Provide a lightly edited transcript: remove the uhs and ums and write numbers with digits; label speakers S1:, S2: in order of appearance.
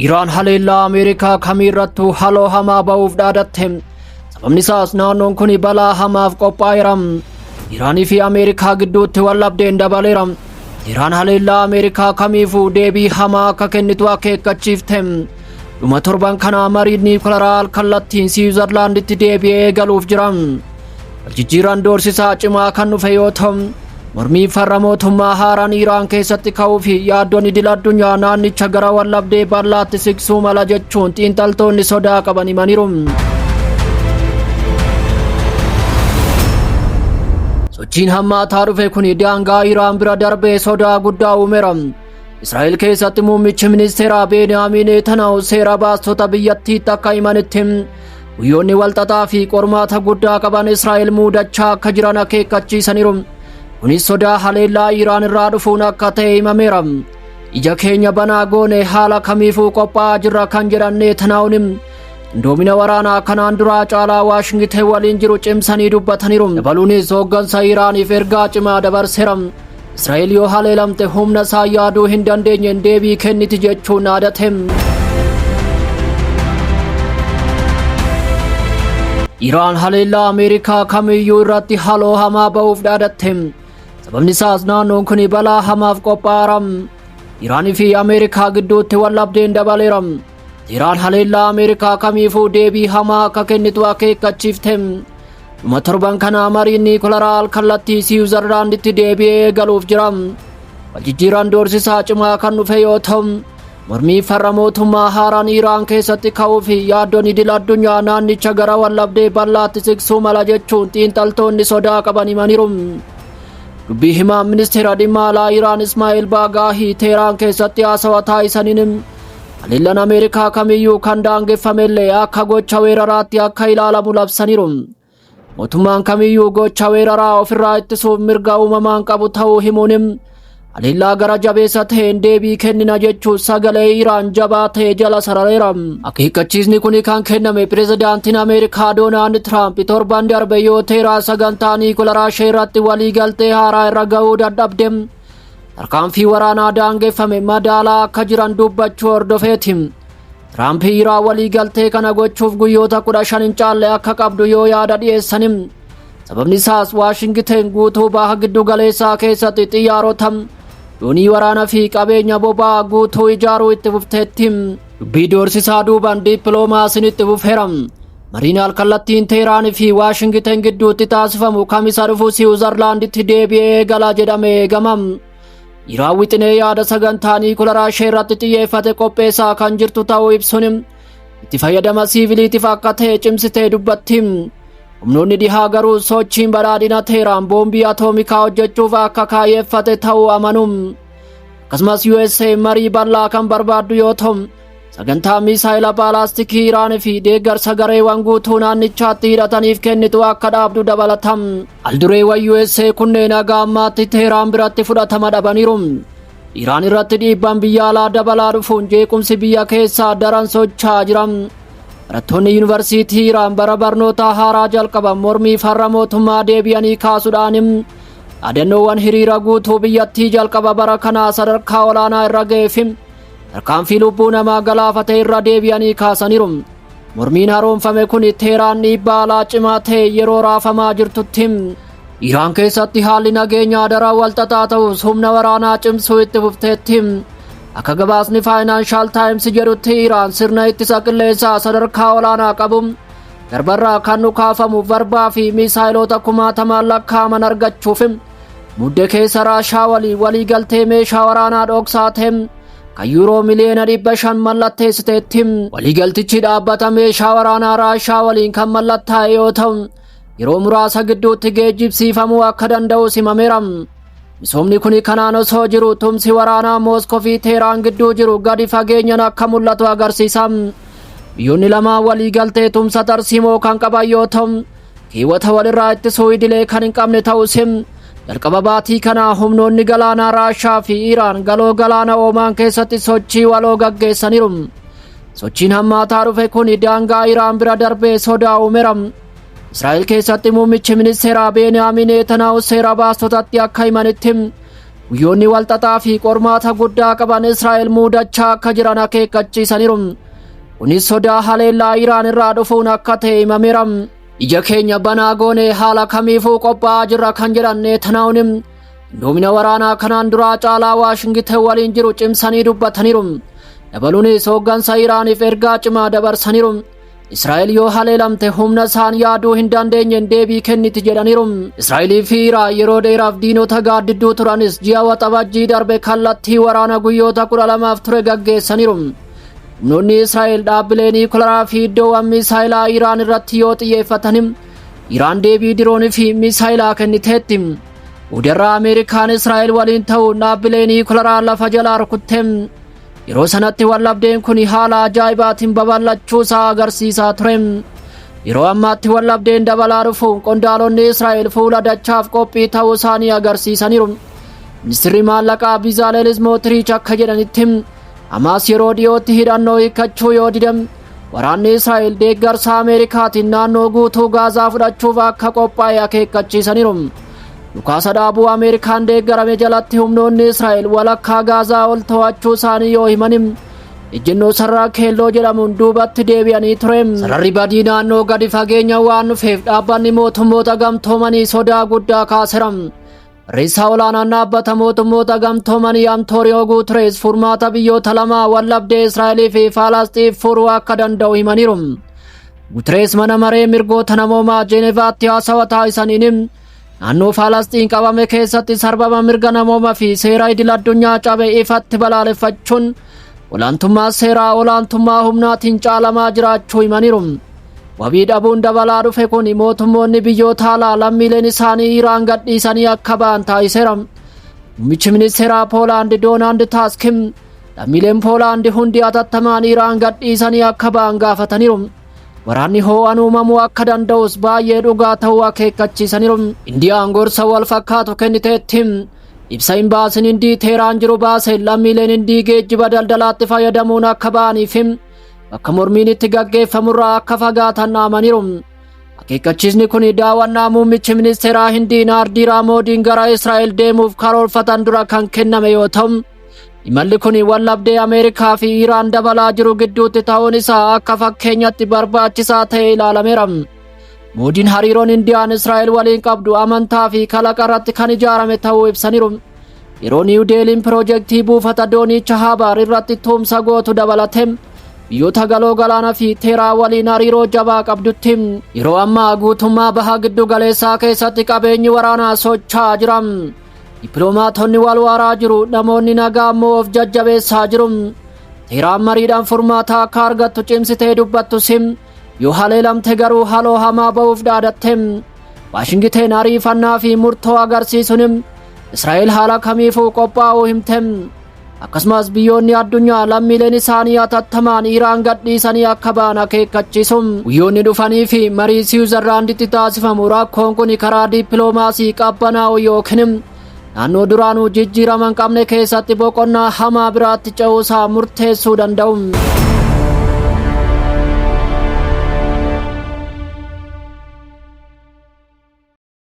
S1: Iraan haleellaa Ameerikaa kamiirrattuu haloo hamaa ba'uuf dhaadatte. Sababni isaas naannoon kun balaa hamaaf qophaa'eera. Iraanii fi Ameerikaa gidduutti waldhabdeen dabaleera. Iraan haleellaa Ameerikaa kamiifuu deebii hamaa akka kennitu akeekkachiifte. Dhuma torban kanaa mariin niwukilaraa kallattiin Siwiizerlaanditti deebi'ee eegaluuf jira. Waljijjiiraan doorsisaa cimaa kan dhufe yoo ta'u, mormii farra mootummaa haaraan Iraan keessatti ka'uu fi yaaddoon idil addunyaa naannicha gara waldhabdee bal'aatti siqsuu mala jechuun xiinxaltoonni sodaa qaban himaniiru. Sochiin hammaataa dhufe kun daangaa Iraan bira darbee sodaa guddaa uumeera. Israa'el keessatti muummichi ministeeraa Beeniyaamin Netanyahu seera baastota biyyattiitti akka himanitti, guyyoonni walxaxaa fi qormaata guddaa qaban Israa'el muudachaa akka jiran akeekkachiisaniiru. Kunis sodaa haleellaa Iraan irraa dhufuun akka ta'e himameera. Ija keenya banaa goone haala kamiifuu qophaa'aa jirra kan jedhan Netanyahuun, qindoomina waraanaa kanaan duraa caalaa Waashingiten waliin jiru cimsanii dubbataniiru. Dabaluunis hooggansa Iraaniif ergaa cimaa dabarseera. Israa'el yoo haleelamte humna isaa yaaduu hin dandeenyeen deebii kenniti jechuun dhaadate. Iraan haleellaa Ameerikaa kamiyyuu irratti haloo hamaa ba'uuf dhaadatte. Sababni isaas naannoon kun balaa hamaaf qophaa'aara. Iraanii fi Ameerikaa gidduutti waldhabdeen dabaleera. Iraan haleellaa Ameerikaa kamiifuu deebii hamaa akka kennitu akeekkachiifte. Dhuma torban kanaa mariin niwukilaraa kallattii Siwiizerlaanditti deebi'ee eegaluuf jira. Waljijjiiraan doorsisaa cimaa kan dhufe yoo ta'u, mormii farra mootummaa haaraan Iraan keessatti ka'uu fi yaaddoon idil addunyaa naannicha gara waldhabdee bal'aatti siqsuu mala jechuun xiinxaltoonni sodaa qaban himaniiru. Dubbii himaan ministeera dhimma alaa Iraan Ismaa'eel Baagaahii Teeraan keessatti haasawa taasisaniin, haleellaan Ameerikaa kamiyyuu kan daangeffamellee akka gocha weeraraatti akka ilaalamu labsaniiru. Mootummaan kamiyyuu gocha weeraraa ofirraa ittisuuf mirga uumamaan qabu ta'uu himuun, haleellaa gara jabeessa ta'een deebii kennina jechuun sagalee Iraan jabaa ta'e jala sarareera. Akeekkachiisni kun kan kenname pirezidaantiin Ameerikaa Doonaald Tiraamp torban darbe yoo Teeraan sagantaa niwukilaraa ishee irratti walii galtee haaraa irra ga'uu dadhabde tarkaanfii waraanaa daangeffame madaalaa akka jiran dubbachuu hordofeeti. Tiraamp Iraan walii galtee kana gochuuf guyyoota 15 hin caalle akka qabdu yoo yaada dhiyeessani. Sababni isaas Waashingiten guutuu baha giddu galeessaa keessatti xiyyaarota, doonii waraanaa fi qabeenya boba'aa guutuu ijaaruu itti fufteetti. Dubbii doorsisaa duubaan dippiloomaasiin itti fufeera. Mariin alkallattiin Teeraanii fi Waashingiten gidduutti taasifamu Kamisa dhufu Siwiizerlaanditti deebi'ee eegala jedhamee eegama. Iraan wixinee yaada sagantaa niwukilaraa ishee irratti xiyyeeffate qopheessaa kan jirtu ta'uu ibsuun, itti fayyadama siiviliitiif akka ta'e cimsitee dubbatti. Humnoonni dhihaa garuu sochiin badhaadhina Teeraan boombii atoomikaa hojjechuuf akka kaayyeeffate ta'uu amanu. Akkasumas USA marii bal'aa kan barbaaddu yoo ta'u, sagantaa misaayila baalaastikii Iraan fi deeggarsa gareewwan guutuu naannichaatti hidhataniif kennitu akka dhaabdu dabalata. Aldureewwan USA kunneen haga ammaatti Teeraan biratti fudhatama dhabaniiru. Iraan irratti dhiibbaan biyya alaa dabalaa dhufuun jeequmsi biyya keessaa daran socho'aa jira. Barattoonni yuunivarsiitii Iraan bara barnootaa haaraa jalqaban mormii farra mootummaa deebi'anii kaasuudhaan dhaadannoowwan hiriira guutuu biyyattii jalqaba bara kanaa sadarkaa olaanaa irra ga'ee fi tarkaanfii lubbuu namaa galaafate irra deebi'anii kaasaniiru. Mormiin haroomfame kun Teeraan dhiibbaa alaa cimaa ta'e yeroo raafamaa jirtutti. Iraan keessatti haalli nageenyaa daran walxaxaa ta'us humna waraanaa cimsuu itti fufteetti. Akka gabaasni Financial Times jedhutti, Iraan sirna ittisa qilleensaa sadarkaa olaanaa qabu, garbarraa kan dhukaafamu Varbaa fi miisaayiloota kumaatamaan lakkaa'aman argachuuf Mudde keessa Raashaa waliin waliigaltee meeshaa waraanaa dhoksaa ta'e kan yuuroo miliyoona 500 mallatteessiteetti. Waliigaltichi dhaabbata meeshaa waraanaa Raashaa waliin kan mallattaa'e yoo ta'u, yeroo muraasa gidduutti geejjibsiifamuu akka danda'u himameera. Misoomni kun kanaan osoo jiru, tumsi waraanaa Mooskoo fi Teeraan gidduu jiru gadi fageenyaan akka mul'atu agarsiisa. Biyyoonni lamaan waliigaltee tumsa tarsiimoo kan qaban yoo ta'u, keewwata walirraa ittisuu idilee kan hin qabne ta'us, jalqaba baatii kanaa humnoonni galaanaa Raashaa fi Iraan galoo galaana Oomaan keessatti sochii waloo gaggeessaniiru. Sochiin hammaataa dhufe kun daangaa Iraan bira darbee sodaa uumeera. Israa'el keessatti muummichi ministeeraa Beeniyaamin Netanyahu seera baastotatti akka himanitti, Guyyoonni walxaxaa fi qormaata guddaa qaban Israa'el muudachaa akka jiran akeekkachiisaniiru. Kunis sodaa haleellaa Iraan irraa dhufuun akka ta'e himameera. Ija keenya banaa goonee haala kamiifuu qophaa'aa jirra kan jedhan Netanyahuun qindoomina waraanaa kanaan duraa caalaa Waashingiten waliin jiru cimsanii dubbataniiru. Dabaluunis hooggansa Iraaniif ergaa cimaa dabarsaniiru. Israa'el yoo haleelamte humna isaan yaaduu hin dandeenyeen deebii kenniti jedhaniiru. Israa'elii fi Iraan yeroo dheeraaf diinota gaaddidduu turanis ji'a Waxabajjii darbe kallattii waraana guyyoota 12f ture gaggeessaniiru. Humnoonni Israa'el dhaabbilee niikularaa fi iddoowwan misaayilaa Iraan irratti yoo xiyyeeffatanim Iraan deebii diroonii fi misaayilaa kenniteetti. Boodarraa Ameerikaan Israa'el waliin ta'uun dhaabbilee niikularaa lafa jalaa rukutte. Yeroo sanatti wallabdeen kun haala ajaa'ibaatiin babal'achuu isaa agarsiisaa ture. Yeroo ammaatti wallabdeen dabalaa dhufuun qondaalonni Israa'el fuula dachaaf qophii ta'uu isaanii agarsiisaniiru. Ministirri maallaqaa Bizaaleel Smootiriich akka jedhanitti, Hamaas yeroo dhiyootti hidhannoo hiikkachuu yoo didam waraanni Israa'el deeggarsa Ameerikaatiin naannoo guutuu Gaazaa fudhachuuf akka qophaa'e akeekkachiisaniiru. Dhukaasa dhaabuu Ameerikaan deeggarame jalatti humnoonni Israa'el walakkaa Gaazaa ol to'achuu isaanii yoo himanim ejjennoo sarara keelloo jedhamuun duubatti deebi'anii ture. Sararri badii naannoo gadi fageenya waan dhufeef dhaabbanni mootummoota gamtoomanii sodaa guddaa kaaseera. Barreessaa olaanaan dhaabbata mootummoota gamtoomanii Antooniyoo Guuterees furmaata biyyoota lamaa wallabdee Israa'elii fi Falasxiin furuu akka danda'u himaniiru. Guuterees mana maree mirgoota namoomaa Jeenevaatti haasawa taasisaniin naannoo Falasxiin qabame keessatti sarbama mirga namoomaa fi seera idil addunyaa cabe ifatti balaaleffachuun olaantummaa seeraa olaantummaa humnaatiin caalamaa jiraachuu himaniiru. Wabii dhabuun dabalaa dhufe kun mootummoonni biyyoota alaa lammiileen isaanii Iraan gadhiisanii akka ba'an taasiseera. Muummichi ministeeraa Poolaand Doonaald Taask lammiileen Poolaand hundi atattamaan Iraan gadhiisanii akka ba'an gaafataniiru. Waraanni ho'aan uumamuu akka danda'us baay'ee dhugaa ta'uu akeekkachiisaniiru. Indiyaan gorsa wal fakkaatu kenniteetti. Ibsa imbaasiin Hindii Teeraan jiru baase lammiileen Hindii geejjiba daldalaatti fayyadamuun akka ba'aniif bakka mormiin itti gaggeeffamurraa akka fagaatan dhaamaniiru. Akeekkachiisni kun daawwannaa muummichi ministeeraa Hindii Naardiraa Moodiin gara Israa'el deemuuf karoorfatan dura kan kenname yoo ta'u, imalli kun wallabdee Ameerikaa fi Iraan dabalaa jiru gidduutti ta'uun isaa akka fakkeenyatti barbaachisaa ta'e ilaalameera. Moodiin hariiroon Indiyaan Israa'el waliin qabdu amantaa fi kalaqa irratti kan ijaarame ta'uu ibsaniiru. Yeroo Niiw Deeliin piroojeektii buufata doonii Chahabaar irratti tumsa gootu dabalate biyyoota galoo galaana fi Teeraa waliin hariiroo jabaa qabdutti yeroo ammaa guutummaa baha giddu galeessaa keessatti qabeenyi waraanaa socho'aa jira. Dippiloomaatonni wal waaraa jiru, namoonni nagaa immoo of jajjabeessaa jiru. Teeraan mariidhaan furmaata akka argattu cimsitee dubbattus yoo haleelamte garuu haloo hamaa ba'uuf dhaadatte. Waashingiteen ariifannaa fi murtoo agarsiisuun Israa'el haala kamiifuu qophaa'uu himte. Akkasumas biyyoonni addunyaa lammiileen isaanii atattamaan Iraan gadhiisanii akka ba'an akeekkachiisu. Guyyoonni dhufanii fi marii Siwiizerlaanditti taasifamu rakkoon kun karaa dippiloomaasii qabbanaa'u yookiin naannoo duraanuu jijjiirama hin qabne keessatti boqonnaa hamaa biraatti ce'uusaa murteessuu danda'u.